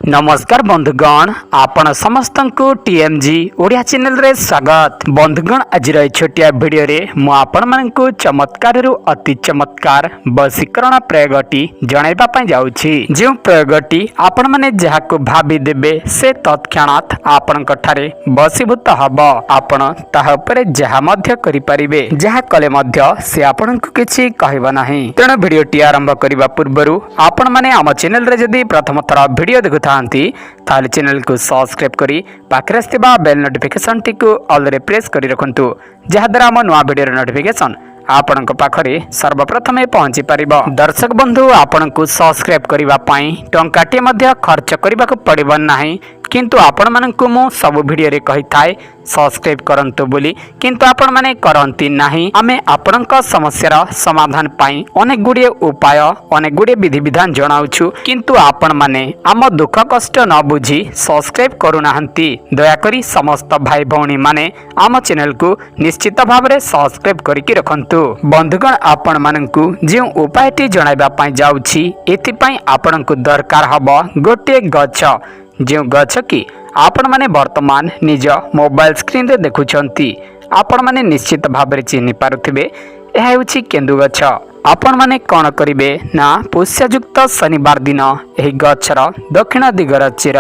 ନମସ୍କାର ବନ୍ଧୁଗଣ, ଆପଣ ସମସ୍ତଙ୍କୁ ଟିଏମ୍ଜି ଓଡ଼ିଆ ଚ୍ୟାନେଲରେ ସ୍ୱାଗତ। ବନ୍ଧୁଗଣ, ଆଜିର ଏହି ଛୋଟିଆ ଭିଡ଼ିଓରେ ମୁଁ ଆପଣମାନଙ୍କୁ ଚମତ୍କାରରୁ ଅତି ଚମତ୍କାର ବଶୀକରଣ ପ୍ରୟୋଗଟି ଜଣାଇବା ପାଇଁ ଯାଉଛି, ଯେଉଁ ପ୍ରୟୋଗଟି ଆପଣମାନେ ଯାହାକୁ ଭାବି ଦେବେ, ସେ ତତ୍କ୍ଷଣାତ୍ ଆପଣଙ୍କ ଠାରେ ବଶୀଭୂତ ହବ। ଆପଣ ତାହା ଉପରେ ଯାହା ମଧ୍ୟ କରିପାରିବେ, ଯାହା କଲେ ମଧ୍ୟ ସେ ଆପଣଙ୍କୁ କିଛି କହିବ ନାହିଁ। ତେଣୁ ଭିଡ଼ିଓଟି ଆରମ୍ଭ କରିବା ପୂର୍ବରୁ ଆପଣମାନେ ଆମ ଚ୍ୟାନେଲରେ ଯଦି ପ୍ରଥମ ଥର ଭିଡ଼ିଓ ଦେଖୁଥାନ୍ତି, ତାହେଲେ ଚ୍ୟାନେଲକୁ ସବସ୍କ୍ରାଇବ୍ କରି ପାଖରେ ଆସିଥିବା ବେଲ୍ ନୋଟିଫିକେସନଟିକୁ ଅଲରେ ପ୍ରେସ୍ କରି ରଖନ୍ତୁ, ଯାହାଦ୍ୱାରା ଆମ ନୂଆ ଭିଡ଼ିଓର ନୋଟିଫିକେସନ ଆପଣଙ୍କ ପାଖରେ ସର୍ବପ୍ରଥମେ ପହଞ୍ଚି ପାରିବ। ଦର୍ଶକ ବନ୍ଧୁ, ଆପଣଙ୍କୁ ସବସ୍କ୍ରାଇବ୍ କରିବା ପାଇଁ ଟଙ୍କାଟିଏ ମଧ୍ୟ ଖର୍ଚ୍ଚ କରିବାକୁ ପଡ଼ିବ ନାହିଁ। କିନ୍ତୁ ଆପଣମାନଙ୍କୁ ମୁଁ ସବୁ ଭିଡ଼ିଓରେ କହିଥାଏ ସବସ୍କ୍ରାଇବ୍ କରନ୍ତୁ ବୋଲି, କିନ୍ତୁ ଆପଣମାନେ କରନ୍ତି ନାହିଁ। ଆମେ ଆପଣଙ୍କ ସମସ୍ୟାର ସମାଧାନ ପାଇଁ ଅନେକ ଗୁଡ଼ିଏ ଉପାୟ, ଅନେକ ଗୁଡ଼ିଏ ବିଧିବିଧାନ ଜଣାଉଛୁ, କିନ୍ତୁ ଆପଣମାନେ ଆମ ଦୁଃଖ କଷ୍ଟ ନ ବୁଝି ସବସ୍କ୍ରାଇବ୍ କରୁନାହାନ୍ତି। ଦୟାକରି ସମସ୍ତ ଭାଇ ଭଉଣୀମାନେ ଆମ ଚ୍ୟାନେଲକୁ ନିଶ୍ଚିତ ଭାବରେ ସବସ୍କ୍ରାଇବ୍ କରିକି ରଖନ୍ତୁ। ବନ୍ଧୁଗଣ, ଆପଣମାନଙ୍କୁ ଯେଉଁ ଉପାୟଟି ଜଣାଇବା ପାଇଁ ଯାଉଛି, ଏଥିପାଇଁ ଆପଣଙ୍କୁ ଦରକାର ହେବ ଗୋଟିଏ ଗଛ, ଯେଉଁ ଗଛ କି ଆପଣମାନେ ବର୍ତ୍ତମାନ ନିଜ ମୋବାଇଲ ସ୍କ୍ରିନରେ ଦେଖୁଛନ୍ତି। ଆପଣମାନେ ନିଶ୍ଚିତ ଭାବରେ ଚିହ୍ନି ପାରୁଥିବେ, ଏହା ହେଉଛି କେନ୍ଦୁ ଗଛ। ଆପଣମାନେ କ'ଣ କରିବେ ନା, ପୁଷ୍ୟଯୁକ୍ତ ଶନିବାର ଦିନ ଏହି ଗଛର ଦକ୍ଷିଣ ଦିଗର ଚେର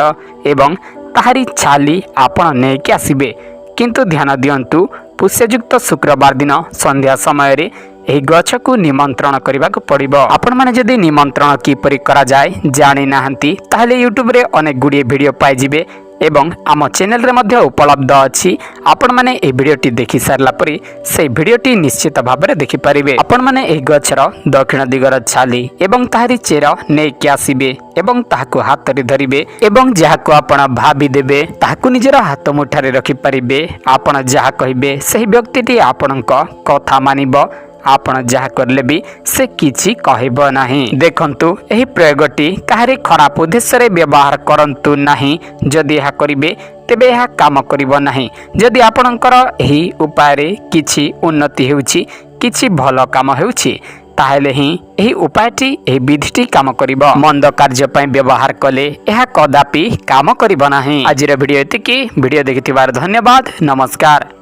ଏବଂ ତାହାରି ଛାଲି ଆପଣ ନେଇକି ଆସିବେ। କିନ୍ତୁ ଧ୍ୟାନ ଦିଅନ୍ତୁ, ପୁଷ୍ୟଯୁକ୍ତ ଶୁକ୍ରବାର ଦିନ ସନ୍ଧ୍ୟା ସମୟରେ ଏହି ଗଛକୁ ନିମନ୍ତ୍ରଣ କରିବାକୁ ପଡ଼ିବ। ଆପଣମାନେ ଯଦି ନିମନ୍ତ୍ରଣ କିପରି କରାଯାଏ ଜାଣିନାହାନ୍ତି, ତାହେଲେ ୟୁଟ୍ୟୁବରେ ଅନେକ ଗୁଡ଼ିଏ ଭିଡ଼ିଓ ପାଇଯିବେ ଏବଂ ଆମ ଚ୍ୟାନେଲରେ ମଧ୍ୟ ଉପଲବ୍ଧ ଅଛି। ଆପଣମାନେ ଏହି ଭିଡ଼ିଓଟି ଦେଖି ସାରିଲା ପରେ ସେହି ଭିଡ଼ିଓଟି ନିଶ୍ଚିତ ଭାବରେ ଦେଖିପାରିବେ। ଆପଣମାନେ ଏହି ଗଛର ଦକ୍ଷିଣ ଦିଗର ଛାଲି ଏବଂ ତାହାରି ଚେର ନେଇକି ଆସିବେ ଏବଂ ତାହାକୁ ହାତରେ ଧରିବେ ଏବଂ ଯାହାକୁ ଆପଣ ଭାବିଦେବେ, ତାହାକୁ ନିଜର ହାତ ମୁଠାରେ ରଖିପାରିବେ। ଆପଣ ଯାହା କହିବେ, ସେହି ବ୍ୟକ୍ତିଟି ଆପଣଙ୍କ କଥା ମାନିବ। ଆପଣ ଯାହା କରିଲେ ବି ସେ କିଛି କହିବ ନାହିଁ। ଦେଖନ୍ତୁ, ଏହି ପ୍ରୟୋଗଟି କାହାରି ଖରାପ ଉଦ୍ଦେଶ୍ୟରେ ବ୍ୟବହାର କରନ୍ତୁ ନାହିଁ। ଯଦି ଏହା କରିବେ, ତେବେ ଏହା କାମ କରିବ ନାହିଁ। ଯଦି ଆପଣଙ୍କର ଏହି ଉପାୟରେ କିଛି ଉନ୍ନତି ହେଉଛି, କିଛି ଭଲ କାମ ହେଉଛି, ତାହେଲେ ହିଁ ଏହି ଉପାୟଟି, ଏହି ବିଧିଟି କାମ କରିବ। ମନ୍ଦ କାର୍ଯ୍ୟ ପାଇଁ ବ୍ୟବହାର କଲେ ଏହା କଦାପି କାମ କରିବ ନାହିଁ। ଆଜିର ଭିଡ଼ିଓ ଏତିକି। ଭିଡ଼ିଓ ଦେଖିଥିବାରୁ ଧନ୍ୟବାଦ। ନମସ୍କାର।